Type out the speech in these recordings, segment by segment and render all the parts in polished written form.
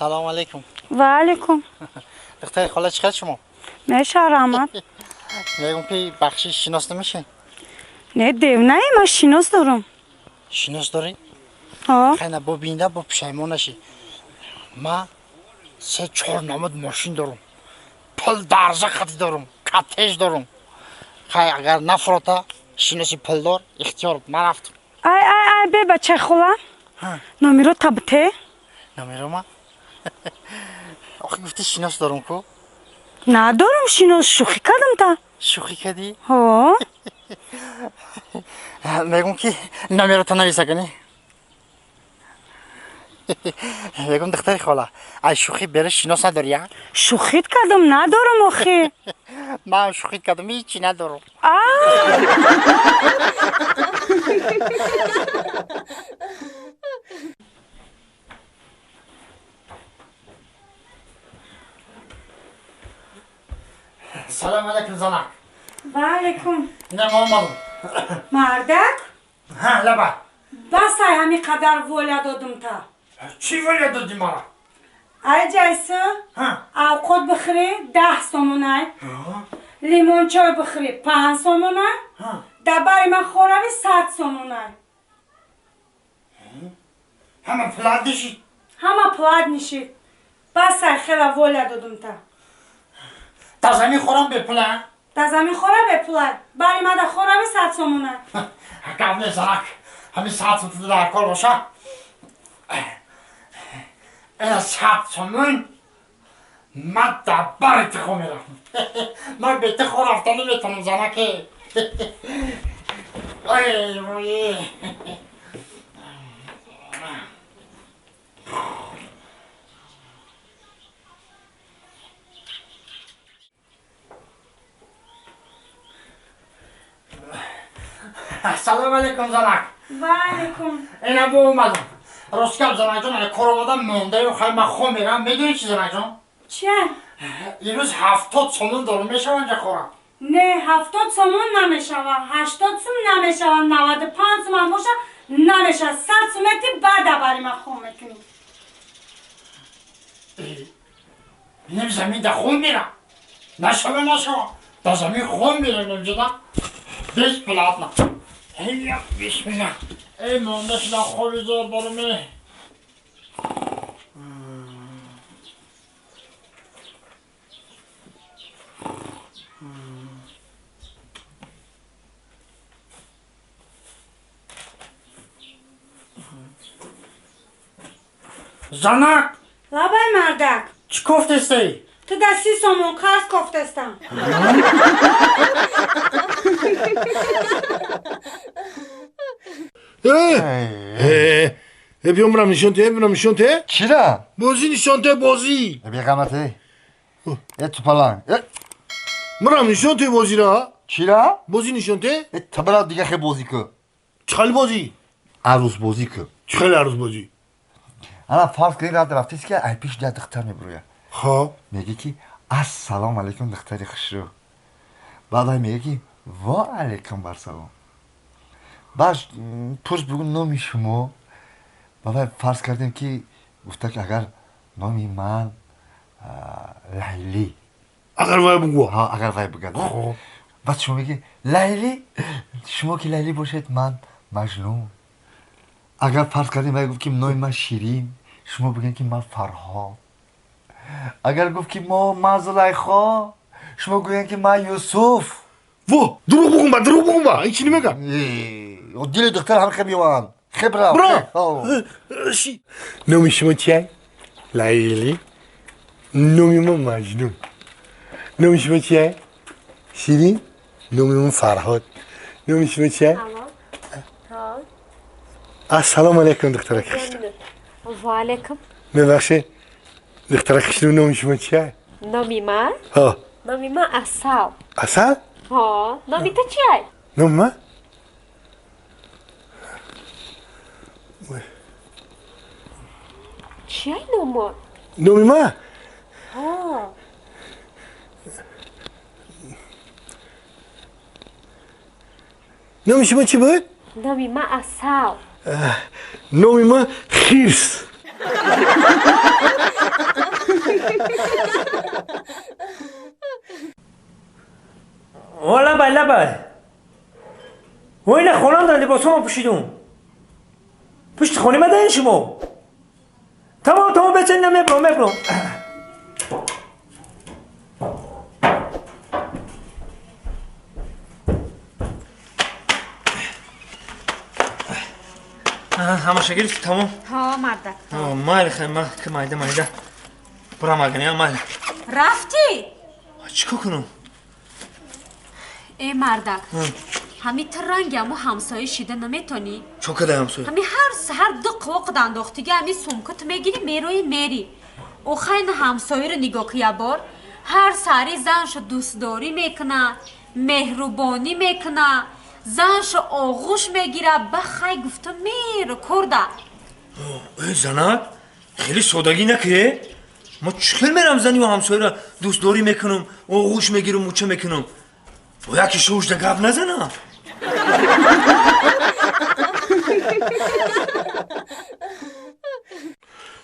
Салом алейкум. Ва алейкум. Духтари хола, чӣ хел шумо? Меша, раҳмат. Мегум ки бахшиш, шинос намешин? Не, девнаи, ман шинос дорам. Шинос дорӣ? Ҳо. Хайна, бо бинда бо пушаймон нашӣ. Ма се чор намуд мошин дорум, пул дарза хати дорум, каттеж дорум. Хай, агар нафрота шиноси пулдор, ихтиёр, ман рафтам. Ай, ай, ай, бе, бачаи хола, номеро табте. Номерома? Охи, гуфти шинос дорум ку. Надорум шинос, шӯхӣ кардам та. Шӯхӣ кардӣ? Ҳо. Мегум ки номерота нависа кунӣ. Мегум, духтари хола, ай шӯхӣ бери, шинос надорӣ, я? Шӯхит кардам, надорам охи. Ман шӯхӣ кардам, ҳичи надорам. А. Салом алейкум, занак. Ва алейкум. Ина ма омадам. Мардак. Ҳа, лаба. Басай, ҳамин қадар воля додум та. Чӣ воля додӣ мара? Ай, ҷайсу, авқот бихӯрӣ, 10 сомонай, лимончой бихӯрӣ, 5 сомонай, дар бари ман хоравӣ, 100 сомонай. Ҳама плат нишид? Ҳама плат нишид. Басай, хела воля додум та. Дар замин хӯрам бепула? Дар замин хора бепулай, бари мада хоравӣ, 100 сомонай. Гап не, занак, ҳамин 100 сомон дар кор боша. Ина 100 сомон, ман дар бари ту хо меравам. Ман бе ту хо рафта наметавонам, занаке. Ой, ой. Салом алейкум, занак. Ва алейкум. Ина бо омадам. Рост гап, занакҷон, ана кор омадам, мондаю. Хай, ман хо мерам. Медонӣ чи, занакҷон? Чия? Имрӯз 70 сомон дорум, мешава инҷа хӯрам? Не, 70 сомон намешава, 80 сум намешава, 95 сумам боша намешава. 100 сумети, баъда бари ман хом мекунӣ. Инам замин да хун мера. Нашава, нашава, да замин хун мера. Намҷада бесплатно. Ҳия, бисмилла. Эй, монда шудам, хоби зор дорум. Занак. Лабай, мардак. Чӣ кофтестаи? Ту да 30 сомон қарз кофтестам. Э, биём, бирам нишон те, бирам нишон те. Чира? Бозӣ нишон те, бозӣ. Беғамате. Э, тупаланг. Э, Мирам нишон те бозира. Чира? Бозӣ нишон те. Э, табара дига хе бозӣ ку. Чӣ хел бозӣ? Арӯсбозӣ ку. Чӣ хел арӯсбозӣ? Ана, фарз кунед, рад рафтест ки ай пеш як духтар мебурояд. Хоб. Мегӣ ки ассалому алайкум, духтари хушрӯ. Баъд ай мегӯ ки ва алайкум барсалом. Баъд пурс, бугӯ номи шумо. Баъд фарз кардем ки гуфта ки агар номи ман Лайлӣ. Агар вай бугӯ. Ҳа, агар вай бугад. Хоб. Баъд шумо мегӣ Лайлӣ, шумо ки Лайлӣ бошед, ман Маҷнун. Агар фарз кардем вай гуфт ки номи ман Ширин, шумо бигӯед ки ман Фарҳод. Агар гуфт ки мо ман Зулайхо, шумо гӯед ки ман Юсуф. Во, дурӯғ бугум ба, дурӯғ бугум ба. Ин чӣ намегӯ? Э, дили духтар ҳам хеб меоянд. Хеб рав. Бро. Хеб. Ши. Номи шумо чия? Лайли. Номи ман Маҷнун. Номи шумо чия? Ширин. Номи ман Фарҳод. Номи шумо чия? Алло. Ассалому алайкум, духтараки хушрӯ. Ва алайкум. Мебахшед, духтараки хушрӯ, номи шумо чия? Номи ман? Ҳо. Номи ман Асал. Асал? Ҳо. Номи ту чиай? Номи ман? Чиай номот? Номи ман? Ҳо. Номи шумо чӣ буд? Номи ман Асал. Номи ман Хирс. О, лабай, лабай. Ой, на хонам дар либосҳомо пӯшидум. Пушти хони мадаин шумо. Тамом, тамом, бечен, мебром, мебром. Ҳамаша гирифти, тамом? Ҳо, мардак. Майли, хай, ма ки майда майда. Бурам агани, майли. Рафтӣ? Чӣ кор кунам? Э, мардак, ҳами ту ранги ҳамо ҳамсоя шида наметонӣ? Чо када ҳамсоя? Ҳами ҳар саҳар ду қувоқ андохтига ҳами сумка ту мегирӣ, мерои мери. Охай на ҳамсояро нигоҳ ки ябор, ҳар саҳари заншо дӯстдорӣ мекуна, меҳрубонӣ мекуна, заншо оғӯш мегира, ба хай гуфта меро корда. Э, занак, хеле содагӣ накӣ? Ма чӣ хел мерам заниву ҳамсояро дӯстдорӣ мекунам, оғӯш мегирам, муча мекунам? Бо яке шӯшда гап назанам.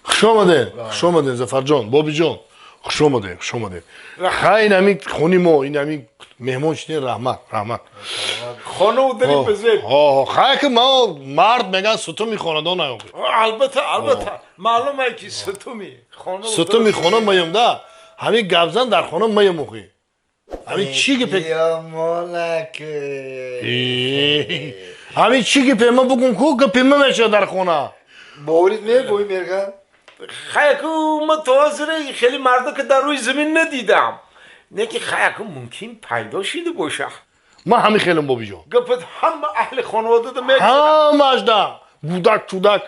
Хуш омадед, хуш омадед, Зафарҷон, Бобиҷон, хуш омадед, хуш омадед. Хай, ин ҳамин хони мо, ин ҳамин меҳмон шидем, раҳмат, раҳмат. Хона дари бизеб. Хай, ки ма мард меган сутуми хонадон аём. Албатта, албатта, маълум ай ки сутуми хона. Сутуми хона маям да. Ҳамин гапзан дар хона маям охи. Ҳамин чӣ гапе? Я молак. Ҳамин чӣ гапе ма бугум ку гапе ма мешава дар хона. Боварит мебои мерга? Хаяку ма то ҳозира хеле марда ки дар рӯи замин надидам. Не ки хаяку мумкин пайдо шида боша. Ма ҳамин хелам, Бобиҷон. Гапат ҳама аҳли хонаводада мегӯяд. Ҳамааш да. Гудак, чудак,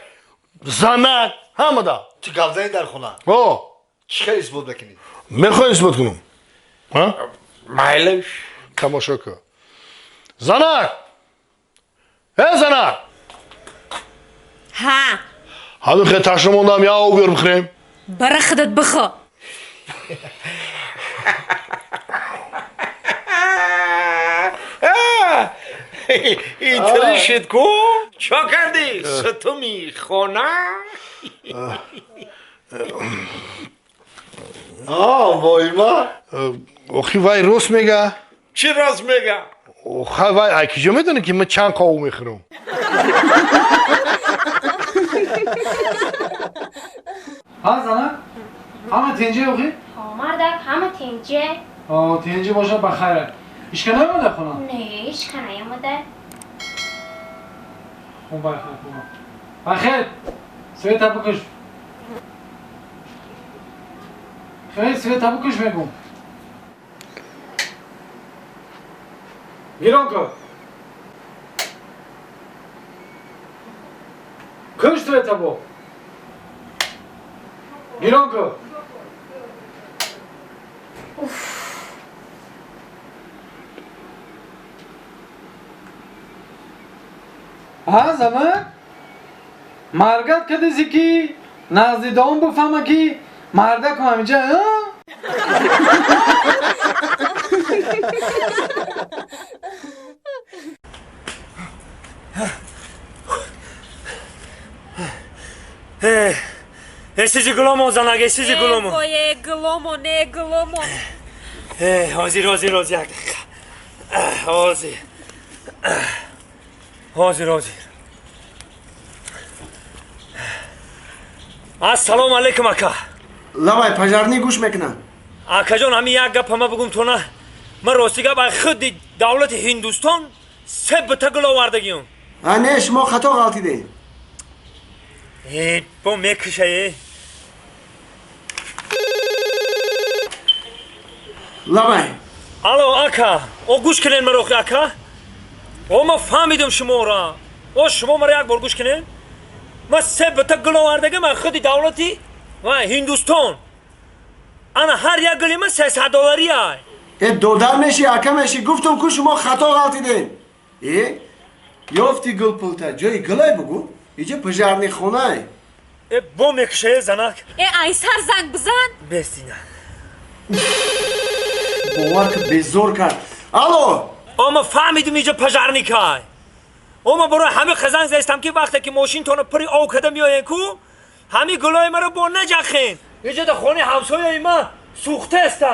занак, ҳама да. Ту гап занӣ дар хона? О. Чӣ хел исбот мекунӣ? Мехоҳӣ исбот кунам? Ҳа? Майлаш. Тамошо кун. Занак! Э, занак! Ҳа. Ҳамин хел ташна мондам, я об биёр бихӯрем. Бара худат бихӯ. Интари шид ку? Чо кардӣ? Сутуми хона? Вой ма? Охи вай рост мега? Чӣ рост мега? Охай вай ай киҷо медонӣ ки ман чанд қову мехӯрам? Ҳа, занак? Ҳама тенҷе охи? Ҳо, мардак, ҳама тенҷе. Ҳо, тенҷе бошад, ба хайр. Ишка наомада хона? Не, ишка наомада. Хуб, бахайр, хуб. Бахайр, света бикуш. Хей, света бикуш мегум. Гирон кун. Куш света бо. Гирон кун. Ҳа, занак? Маргат кадизи ки назди дом бифаҳма ки мардакум ҳаминҷа, ҳа? Эсизи гуломон, занак, эсизи гуломон. Вой, гуломон, э, гуломон. Ҳозир, ҳозир, ҳозир, як дақиқа. Ҳозир. Ҳозир, ҳозир. Ассалому алайкум, ака. Лабай, пожарный гӯш мекунам. Акаҷон, ҳамин як гап ҳама бугум то на. Ман рости гап ай худи давлати Ҳиндустон се бита гул овардагиём. А не, шумо хато ғалтидем. Э, бо мекуша, э. Лабай. Алло, ака. О, гӯш кунед маро, ака. О, ман фаҳмидам шуморо. О, шумо маро як бор гӯш кунед. Ман се бита гул овардагиам аз худи давлати Ҳиндустон. Ана ҳар як гули ман 300 долларӣ ай. Э, додар мешӣ, ака мешӣ, гуфтум ку шумо хато ғалтидем. Э, ёфти гул пулта, ҷои гулай бугу. Иҷа пожарный хонай. Э, бо мекуша, э, занак. Э, ай сар занг бизан. Бестина. Бовар ки безор кард. Алло! О, ман фаҳмидум иҷа пожарникай. О, ман барои ҳамин занг застам ки вақте ки мошинтонро пури ов карда меоен ку, ҳамин гулои маро бо наҷахен. Иҷа да хонаи ҳамсояи ман сӯхтаеста.